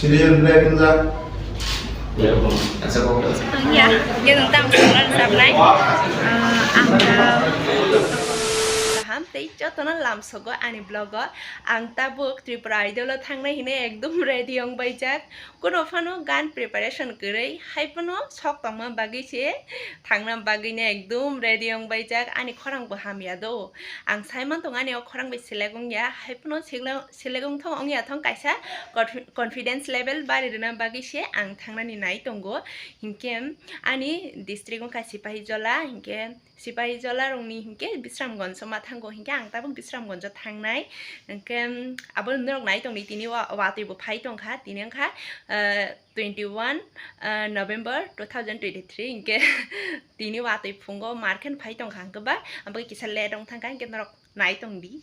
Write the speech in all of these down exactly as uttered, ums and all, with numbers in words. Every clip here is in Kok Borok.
Serial break in the. Ya, ya, tang songna rwchapnai. Ah, ang ta kaham tei jotono lamsogo ani vlog o. Ang tabuk Tripura Idol o thangnai hinwi ekdom ready wng baijak. Kuno phano gan preparation kwrwi, hai phano sok tongma bagwi se thangna bagwi no ekdom ready wng baijak. Ani khorang bo hamya do. Ang sai man tongo ani o khorang bai selek wngya, hai phano selek, selek wngthong wngya thong kaisa confi-, confidence level bari rwna bagwi se ang thangnani nai tongo. Hinkhe ani district wngkha Sipahijola, hinkhe Sipahijola rokni hinkhe Bisramganj o ma thango, hinkhe ang tabuk Bisramganj o thangnai. Hinkhe abo norok nai tongdi, tini wa-, watwi bo phai tongkha, tini wngkha, ah, twenty one, ah, November two thousand twenty three, hinkhe tini watwi phungo mar khe phai tongkha, hinkhe ba, aboni kisa late wng thangkha, hinkhe norok nai tongdi.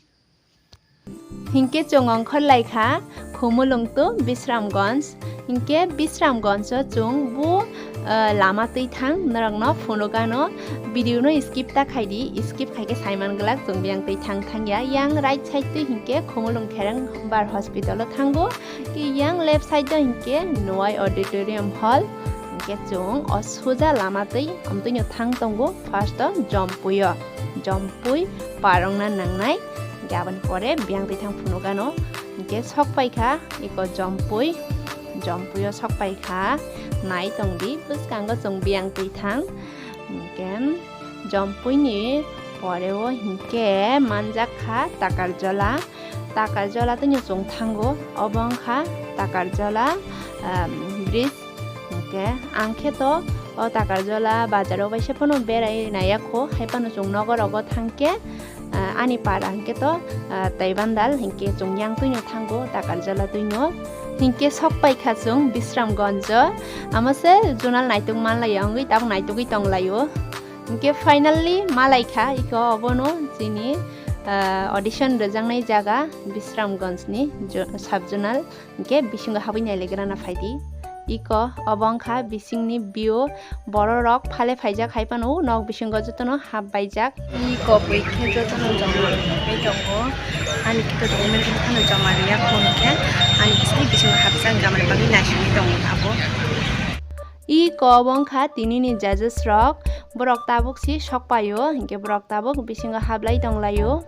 Hinkhe chwng ongkhor lai kha Khumulwng to Bisramganj. Hinkhe Bisramganj o chwng bo, ah, lama twi thang norokno phunukano. Video no skip ta khaidi, skip khaikhe saiman glak chwng biyang twi thang thangya. Yang right side twi hinkhe Khumulwng Kherang Bar Hospital o thango. Yang left side o hinkhe Nwai Auditorium Hall. Hinkhe chwng o suja lama twi amtwino thang tongo. First o Jompui o, Jompui parongna nangnai. Hinkhe aboni pore biyang twi thang phunukano. Hinkhe sok paikha iko Jompui, Jompui o sok paikha, nai tongdi bwskango chwng biyang twi thang. Hinkhe Jompui ni pore o hinkhe manjak kha Takarjola, Takarjola twino chwng thango, obo wngkha Takarjola, ah, bridge. Hinkhe ang khe to o Takarjola bazar o kaisa phano berai naiya kho, hai phano chwng nogo rogo thang khe, ah, ani para hinkhe to, ah, Taibandal hinkhe chwng yang twino thango Takarjola twino. Hinkhe sok paikha chwng Bisramganj o, amo se junal naituk manlaiya wngwi tabuk naitugwi tonglaio. Hinkhe finally malaikha iko obono chini, ah, audition rwjaknai jaga Bisramganj ni jo-, sub zonal. Hinkhe bisingo habwi nailagrana phaidi. Iko obo wngkha bisingni view, bororok phale phaijak hai phano nok bisingo jotono hap baijak. Iko bwi khe jotono joma rwui tongo. Ani khe to document phano joma rwya, phone khe ani bising bisingo hapjak, gamani bagwi naisingwi tongo abo. Iko obo wngkha tinini judges rok, borok tabuk si sok paio, hinkhe borok tabuk bisingo hablai tonglaio.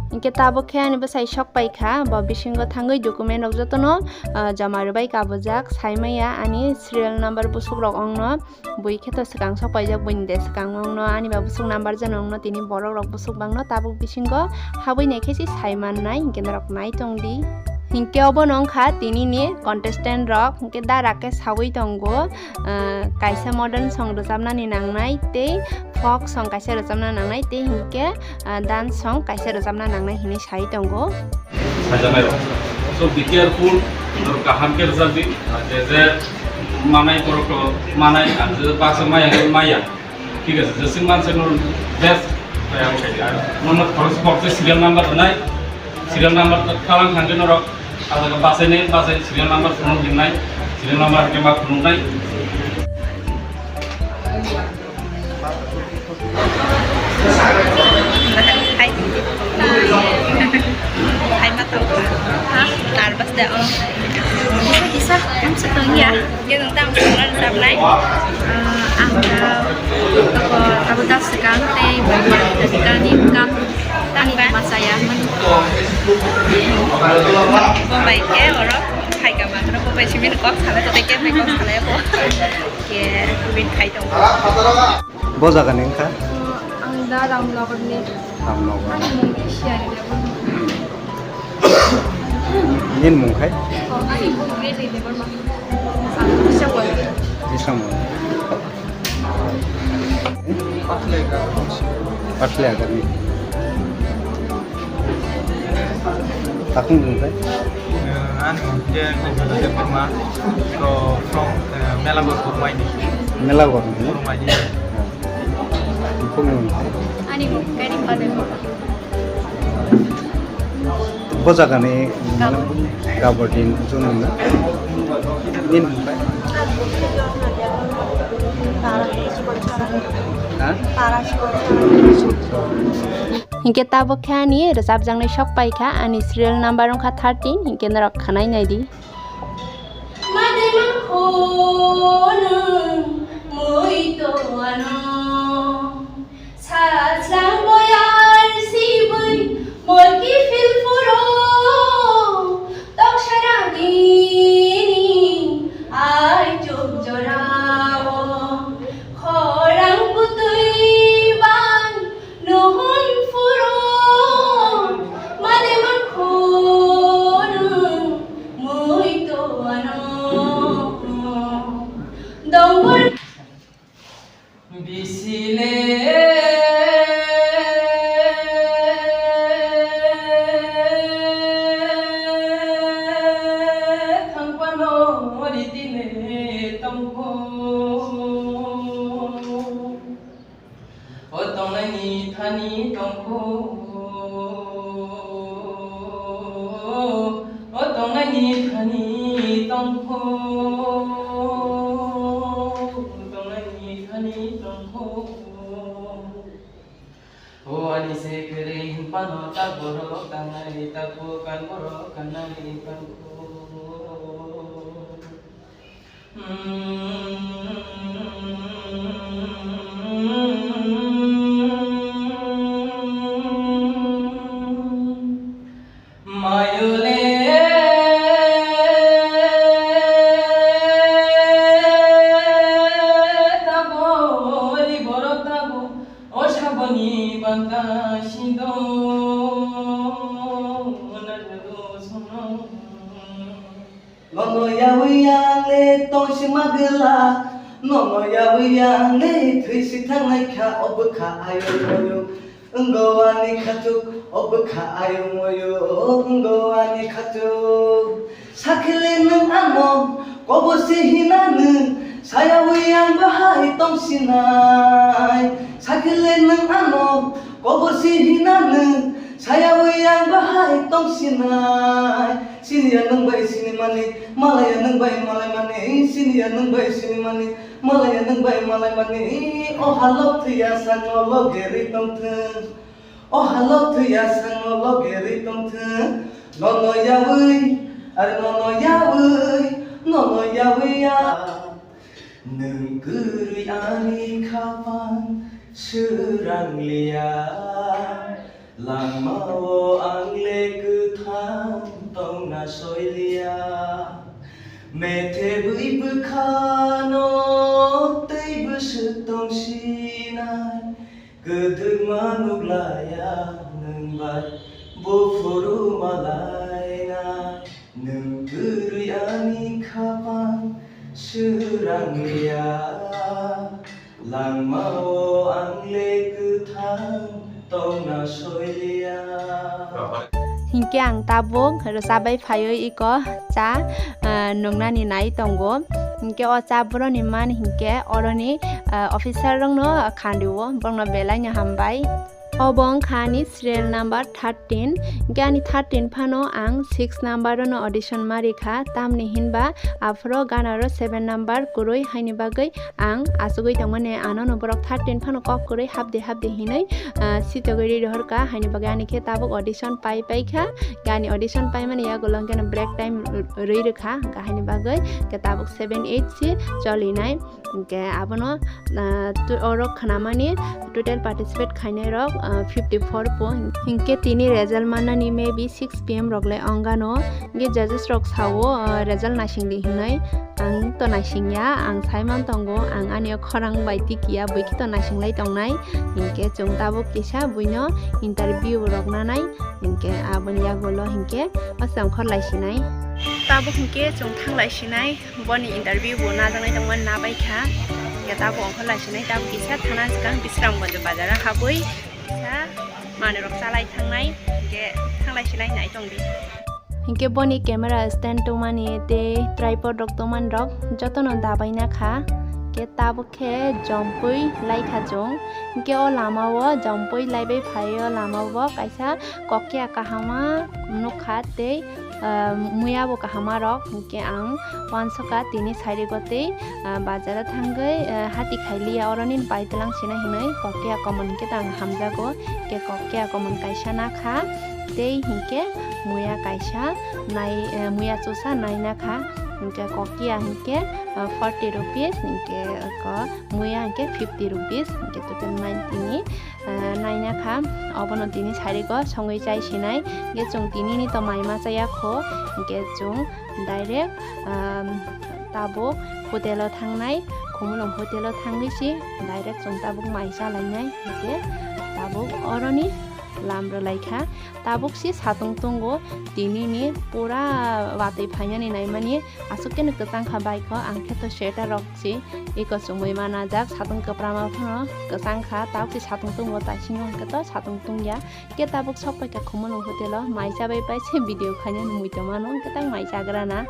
Hinkhe tabuk khe ani bwsai sok paikha, bo bisingo thangwi document rok jotono, ah, joma rwbai kabujak, saimaya ani serial number busuk rok ongno, bui khe to swkang sok paijak, buini de swkang ongno, ani ba busuk number jano ongno, tini borok rok busuk bangno tabuk bisingo habwi naikhe si saimannai, hinkhe norok nai tongdi. Hinkhe obono wngkha tinini contestant rok, hinkhe da Rakesh sawi tongo, ah, kaisa modern song rwchapnani nangnai tei folk song kaisa rwchapna nangnai tei hinkhe, ah, dance song kaisa rwchapna nangnai hinwi sai tongo. Sajaknai rok. So be careful, norok kaham khe rwchapdi, je je manai borok to manai, ang je baksa maya khe maya. Thik ase, jeswk manse no best, nono khoroksa kok je serial number rwnai, serial number kalang thangkhe norok, ah jaga bachainai, bachai serial number phunuk hingnai, serial number hwnkhe ma phunuknai. Hai. Hai ma tong. Ha? Nervous da, oh. Kisa, kisa, ang sa tong ya. Khe nwng tamo songna rwchapnai? Ah, ang ta abo ta swkang tei bo ta swkang ni wngkha. Tangba masa ya. Bo bai khe oro phaika mangno, bo bai simi kok salai, tei khe bai kok salai bo. Khe win khai tongo. Bo jaga ni wngkha? Ang da Ramnagar ni. Ramnagar. Ani mung khe siya ni level. Nini mung khai? Oh, ani mung khe ni level ma. Ang kisa bo. Kisa mung. Pathle agar ni. Takung bung khai? Eh, ani mung khe Gopinath Debbarma, to from, eh, Melagor Kurmaini. Melagor ni? Kurmaini. Bung khai? Ani mung khe Rimpa Debbarma. Bo jaga ni Gabardine. Gabardine zone na? Nini mung khai? Ha? Hinkhe tabuk khe ani rwchapjaknai sok paikha, ani serial number wngkha thirteen, hinkhe norok khwnai naidi. Made mangkho nwng mui to ano. Sajlang boyar sibui molki phil phuro. Tok saragini ai chuk jorao. Khorang butui bai nuhun phuro. Made mangkho nwng mui to ano. Dongor. Bisile thangpano ritile tongkho. O tongnaini thani tongkho. O tongnaini thani tongkho. O tongnaini thani tongkho. O ani se kwrwi hinphano tak borok tangnai, tak bo kan borok kannai tongkho. Mayole tabo ri borok tabo o saboni banta sido na sono. Nono yawi yang le tongsi magwla, nono yawi yang le thwisi thangnai kha o bwkha ayung oyung. Wnggo ani khatuk o bwkha ayung oyung, wnggo ani khatuk. Sakhile nwng ano kobor se hinani, sayawi ang bahai tongsinai. Sakhile nwng ano kobor se hinani, sayawi ang bahai tongsinai. Siniya nwng bai sinimani, malaya nwng bai malaimani, siniya nwng bai sinimani, malaya nwng bai malaimani. O halok thwiya sangno loge ri tongthwng. O halok thwiya sangno loge ri tongthwng. Nono yawi, are nono yawi, nono yawi ya. Nwng kwrwi ani khapang swrang liya, langmao ang le kwthang tongna soi liya. Methe bwi bwkhano tei bwswk tong sinai, kwdwkma nuk laya nwng bai buphuru ma lainai. Nwng kwrwi ani khapang swrang liya, langmao ang le kwthang tongna soi liya. Hinkhe ang tabuk rwchapbai phaiwi iko cha, ah, nungnani nai tongo. Hinkhe o cha boroni man hinkhe oroni, ah, officer rokno khanrio, borokno belai no hambai. Obo wngkha ani serial number thirteen. Hinkhe ani thirteen phano ang six number no audition ma rikha, tamni hinba aphuru ganaro seven number kwrwi, haini bagwi ang achugwi tongmani, anono borok thirteen phano kok kwrwi hapdi hapdi hinwi, ah, sitogwi ri rohorkha, haini bagwi ani khe tabuk audition pai paikha. Ani audition paimani yagulo hinkhe break time rwi rwkha, hinkhe haini bagwi hinkhe tabuk seven eight si cholinai. Hinkhe abono, ah, tu-, oro khnamani total participate khainai rok, ah, fifty four po. Hinkhe tini result mannani maybe six P M rok le ongano. Hinkhe judges rok sao, ah, result naisingdi hinwi. Ang to naisingya, ang saiman tongo, ang ani o khorang bai tikiya, buikhe to naisinglai tongnai. Hinkhe chwng tabuk kisa buino interview rok nanai. Hinkhe aboni yagulo hinkhe o chwng khorlai sinai. Tabuk hinkhe chwng thanglai sinai. Boni interview bo najaknai tongmani nabaikha. Hinkhe tabuk ongkhorlai sinai, tabuk kisa thana swkang Bisramganj bazar o habwi kisa manwi rok chalai thangnai, hinkhe thanglai sinai nai tongdi. Hinkhe boni camera stand tongmani tei tripod rok tongmani rok jotono dabaina kha. Hinkhe tabuk khe jompui laikha chwng. Hinkhe o lama o jompui laibai phaio, lama o kaisa kokya kahama nukha tei ah, muya bo kahama rok, hinkhe ang uansukha tini sairigo tei, ah, bazar o thangwi, ah, hati khailiya, oroni bai tlang sina hinwi kokya common hinkhe tang hamjago, hinkhe kokya common kaisa nakha, Tei hinkhe muya kaisa nai, eh, muya chusa naina kha, hinkhe kokia hinkhe, eh, forty rupees, hinkhe ko muya hinkhe fifty rupees, hinkhe total ninety ni, eh, naina kha. Obono tini sarigo songwi chai sinai, hinkhe chwng tinini to mai ma chaya kho, hinkhe chwng direct, um, tabuk hotel o thangnai, Khumulwng hotel o thangwi si direct chwng tabuk mai chalainai, hinkhe tabuk oroni lam rwlai kha. Tabuk si satung tungo, tinini pura watwi phainani naimani aswk khe no kwchang kha bike o, ang khe to sweater rok si eko chumui mana jak, satung kwprama phano kwchang kha, tabuk si satung tungo, taisingo hwnkhe to satung tungya. Khe tabuk sok paikha Khumulwng hotel o, mai chabai pai se video khainani mui tongmano, hwnkhe tak mai chagrana.